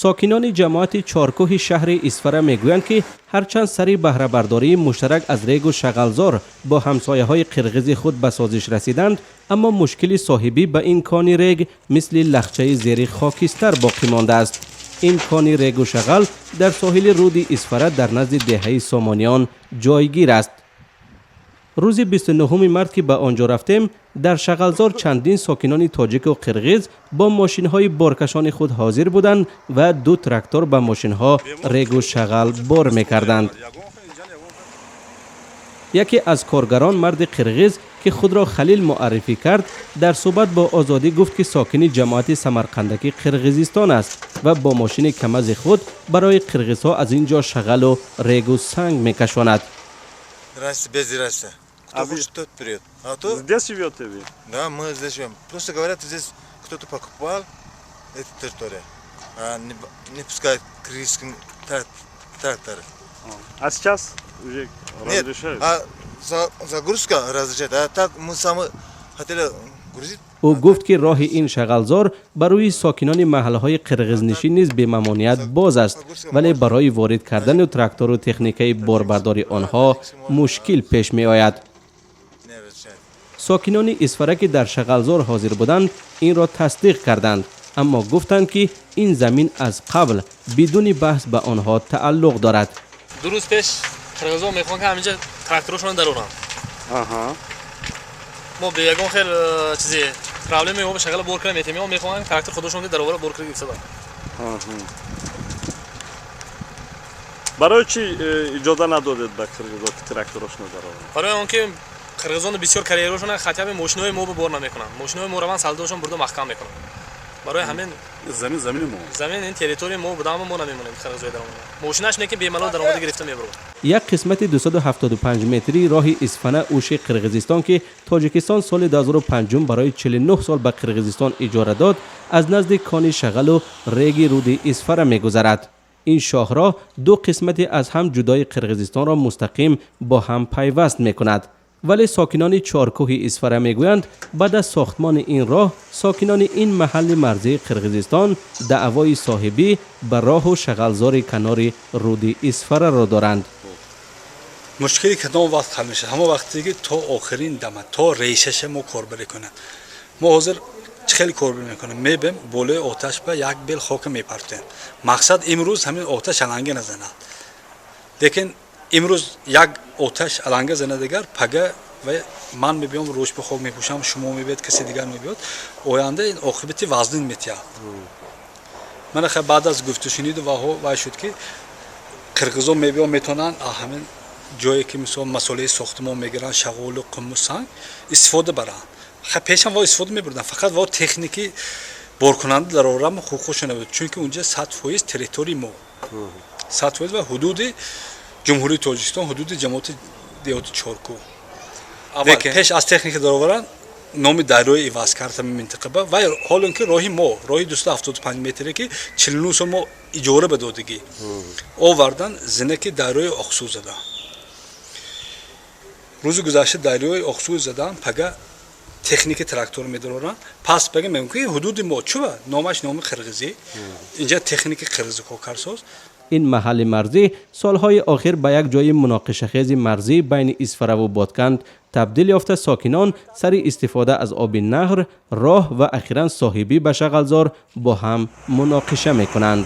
Сокинони ҷамоати Чоркӯҳи шаҳри Исфара мегӯянд, ки ҳарчанд сари баҳрабардории муштарак аз регу шағалзор бо ҳамсояҳои қирғизи худ ба созиш расиданд, аммо мушкили соҳибӣ ба ин кони рег мисли лахчаи зери хокистар боқӣ мондааст. Ин кони регу шағал дар соҳили руди Исфара дар назди деҳаи Сомониён ҷойгир аст. Рӯзи 29 март, ки ба он ҷо рафтем, дар шағалзор чандин сокинони тоҷику қирғиз бо мошинҳои боркашони худ ҳозир буданд ва ду трактор ба мошинҳо регу шағал бор мекарданд. Яке аз коргарон, марди қирғиз, ки худро Халил муаррифӣ кард, дар суҳбат бо Озодӣ гуфт, ки сокини ҷамоати Самарқандаки Қирғизистон аст ва бо мошини КамАЗи худ барои қирғизҳо аз ин ҷо шағалу регу санг мекашонад. Здрасте, без здрасте. Кто А вы- хочет, тот придет. А то, Здесь живете вы? Да, мы здесь живем. Просто говорят, здесь кто-то покупал эту территорию, а не пускают киргизским тракторы. А сейчас уже Нет, разрешают? А загрузка разрешает. А так мы сами хотели грузить. Ӯ гуфт, ки роҳи ин шағалзор барои сокинони маҳаллаҳои қирғизнишин низ бемамоният боз аст, вале барои ворид кардани трактору техникаи борбардори онҳо мушкил пеш меояд. Не разрешает. Сокинони Исфара, ки дар шағалзор ҳозир буданд, инро тасдиқ карданд, аммо гуфтанд, ки ин замин аз қабл бидуни баҳс ба онҳо тааллуқ дорад. 2 рӯз пеш қирғизо мехоҳанд, ки ҳаминҷа тракторошонро дароранд. Мо бе ягон хел чизе проблеме мо шағала бор кара метем, мо мехоҳанд трактор худошон даровара бор кара гирифтадан. Барои чӣ иҷоза надодед ба қирғизо, ки тракторошонро дароранд? Барои он ки қирғизону бисёр карьерошона хотя бы мошинои мо бор намекунанд. Мошинои мо раванд, салдошон бурда маҳкам мекунанд. Барои ҳамин. Замин замини мо. Замин ин территорияи мо буда, аммо мо намемонем қирғизои даромада. Мошинаш не, ки бемалол даромада гирифта мебурад. Як қисмати 275 метрии роҳи Исфана Уши Қирғизистон, ки Тоҷикистон соли 2005 барои 49 сол ба Қирғизистон иҷора дод, аз назди кони шағалу реги руди Исфара мегузарад. Ин шоҳроҳ ду қисмати аз ҳам ҷудои Қирғизистонро мустақим бо ҳам пайваст мекунад, вале сокинони Чоркӯҳи Исфара мегӯянд, баъд аз сохтмони ин роҳ сокинони ин маҳалли марзии Қирғизистон даъвои соҳибӣ ба роҳу шағалзори канори руди Исфараро доранд. Мушкили кадом вақт ҳал мешавад? Ҳамон вақте ки то охирин дама, то решаша мо корбарӣ кунад. Мо ҳозир чӣ хеле корбарӣ мекунем? Мебем, болои оташ ба як бел хока мепартем. Мақсад, имрӯз ҳамин оташ аланга назанад. Лекин имрӯз як оташ аланга зана, дигар пага ва ман мебиём, рӯш ба хок мепӯшам, шумо мебиёд, касе дигар мебиёд. Оянда ин оқибати вазнин метиҳад. Мана хай, баъд аз гуфтушуниду ваҳо вай шуд, ки қирғизо мебиён, метавонанд ҳамин ҷое ки, мисол, масолеҳи сохтмон мегиранд, шағолу қуму санг истифода баранд. Ха, пешам во истифода мебурданд, фақат во техники боркунанда дарорам ҳуқуқшо набуд, чунки унҷа 100% территорияи мо, 100% ва ҳудуди Ҷумҳурии Тоҷикистон, ҳудуди ҷамоати деҳоти Чоркӯ. Аввал пеш аз техника дароваранд, номи дарёи иваз кард ҳамин минтақа ба вай. Ҳоло ки роҳи мо, роҳи 275 метре, ки 49 сол мо иҷора ба додагӣ, овардан, зинаки дарёи Оқсу задан. Рӯзи гузашта дарёи Оқсу задан, пага техники трактор медоранд, пас пага мегӯям, ки ҳудуди мо чува номаш номи қирғизӣ, инҷа техники қирғизӣ коркарсоз. Ин маҳалли марзӣ солҳои охир ба як ҷои муноқишахези марзӣ байни Исфараву Ботканд табдил ёфта, сокинон сари истифода аз оби наҳр, роҳ ва ахиран соҳибӣ ба шағалзор бо ҳам муноқиша мекунанд.